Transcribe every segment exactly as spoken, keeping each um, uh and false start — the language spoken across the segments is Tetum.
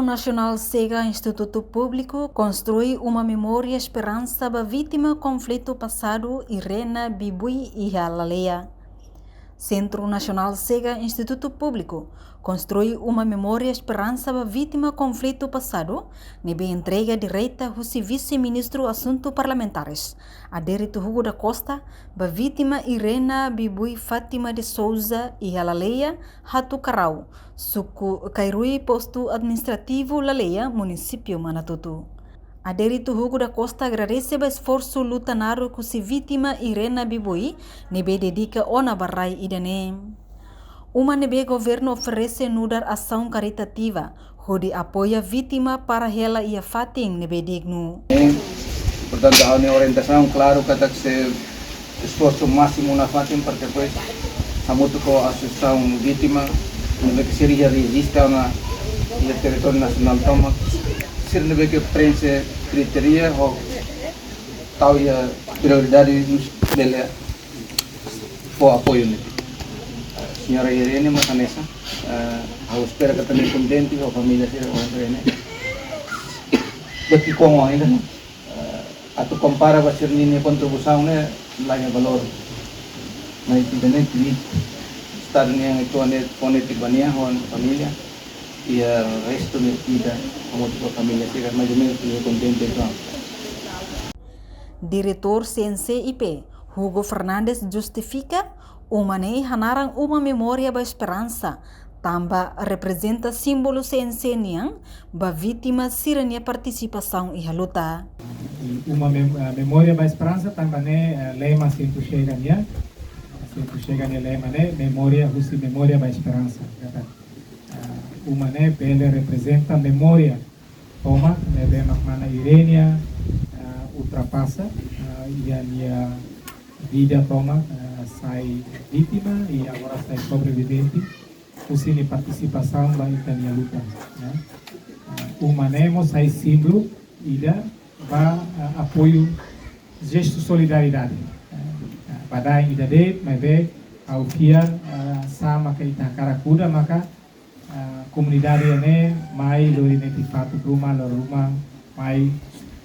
Nasionál Sega Institutu Públiku konstrui uma memória esperansa ba vítima konflitu pasadu Irena Bibui iha Laleia. Sentru Nasionál Sega Institutu Públiku konstrui uma memória esperansa ba vítima konflitu pasadu, ne'ebé entrega direta husi Vise-Ministru Asuntu Parlamentares, Adérito Hugo da Costa, ba vítima Irena Bibui Fátima de Souza iha Laleia, Hatucarau, suku Kairui, postu administrativu Laleia, munisípiu Manatuto. Adérito Hugo da Costa agradese ba esforsu luta naruk husi vítima Irena Bibui, ne'ebé dedika ona ba rai ida-ne'e. Uma ne'ebé governu oferese nu'udar asaun karitativa, hodi apoia vítima para hela iha fatin ne'ebé dignu. Portantu, ha'u-nia orientasaun klaru katak sei esforsu másimu nafatin para depois hamutuk ho asosiasaun vítima, ne'ebé ke sira rejista ona iha territóriu nasionál tomak, sira ne'ebé ke prenxe kritéria ho tau iha prioridade, bele fó apoiu ne'e. Señora Irene mós hanesan, eh, ha'u espera katak nia kontente ho família sira ho Irene. Beti komo ainda, eh, atu kompara ba sira-nia kontribuisaun ne'e la iha valór. Mas ita-nia Estadu nian atu ane kontente ba nia ho família. Iha restu ne'e ita hamutuk ho família sira mais ou menus nia kontente entaun. Diretór C N C I P, Hugo Fernandes, justifika uma ne'e hanaran uma memória ba esperansa, tanba reprezenta símbolu C N C nian ba vítima sira-nia partisipasaun iha luta. I uma mem-, eh, memória ba esperansa tanba ne'e, eh, lema Sentru Sega nian. Sentru Sega nia lema ne'e memória husi memória ba esperansa. Katak, eh, uma ne'e bele reprezenta memória tomak ne'ebé mak mana Irene, eh, ultrapasa, eh, iha nia vida tomak, eh, sai vítima i agora sai sobrevivente husi nia partisipasaun ba ita-nia luta, ya. Eh, uma ne'e mós sai símbolu ida ba, eh, apoiu, jestu solidariedade. Eh, eh, badaen ida de'it, maibé ha'u fiar, eh, sá maka ita hakarak kuda maka, eh, komunidade ne'e mai lori netik fatuk ruma, lori ruma, mai,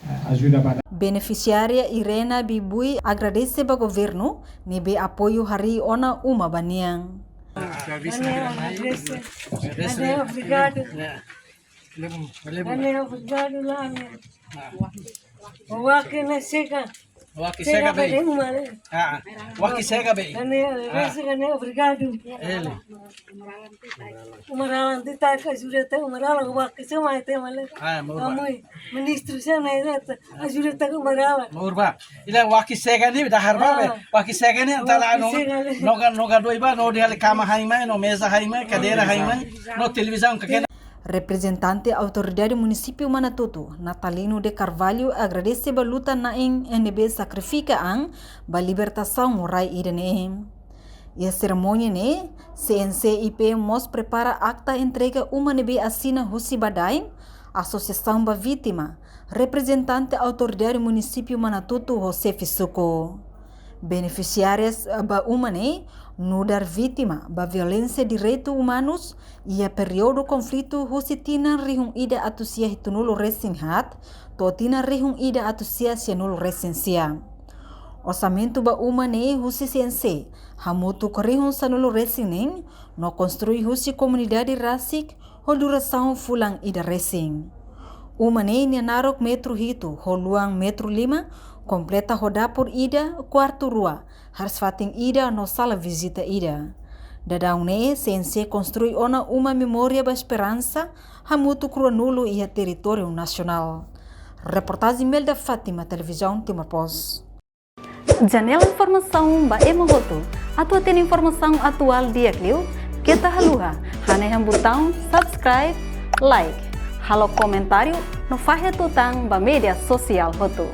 eh, ajuda ba. Benefisiária Irena Bibui agradese ba governu ne'ebé apoiu harii ona uma ba nia. Daniel, agradese. Daniel, obrigadu. Daniel, obrigadu, Lani. Waki ne'e sega. Waki sega be. Sega be uma ne'e. Ah, waki sega be. Daniel, agradese, Daniel, obrigadu. Ele. Uma rala ne'e ita ajuda ita, uma rala, waki sega mai ita male. Ah, maun. Ami, ministru sira ne'e, ajuda ita uma rala. Maun ba. Ida waki sega ne'e dahar ba be. Ah. Waki sega ne'e ita la, waki no, sega ne'e. Noga, noga dois ba, no dehan kama hai mai, no meza hai mai, kadeira hai mai, no televizaun ka kena. Reprezentante Autoridade Munisípiu Manatuto, Natalino de Carvalho, agradese ba luta-na'in ne'ebé sakrifika an ba libertasaun rai ida-ne'e. Iha serimónia ne'e, C N C I P mós prepara akta entrega uma ne'ebé asina husi badaen, asosiasaun ba vítima, reprezentante Autoridade Munisípiu Manatuto ho xefe suku. Benefisiárias ba uma ne'e, nu'udar vítima ba violénsia direitu umanus, iha períodu konflitu husi tinan rihun ida atus sia hitunulu resin haat, to'o tinan rihun ida atus sia sianulu resin sia. Orsamentu ba uma ne'e husi C N C, hamutuk rihun sanulu resin neen, no konstrui husi komunidade rasik, ho durasaun fulan ida resin. Uma ne'e nia naruk metru hitu, ho luan metru lima, kompleta ho dapur ida, kuartu rua, haris fatin ida no sala vizita ida. Daudaun ne'e, C N C konstrui ona uma memória ba esperansa, hamutuk ruanulu iha territóriu nasionál. Reportajen Melda Fátima, Televizaun Timor Post. Janela informasaun ba ema hotu. Atu hatene informasaun atuál di'ak liu, keta haluha hanehan butaun subscribe, like, halo komentáriu no fahe tutan ba média sosiál hotu.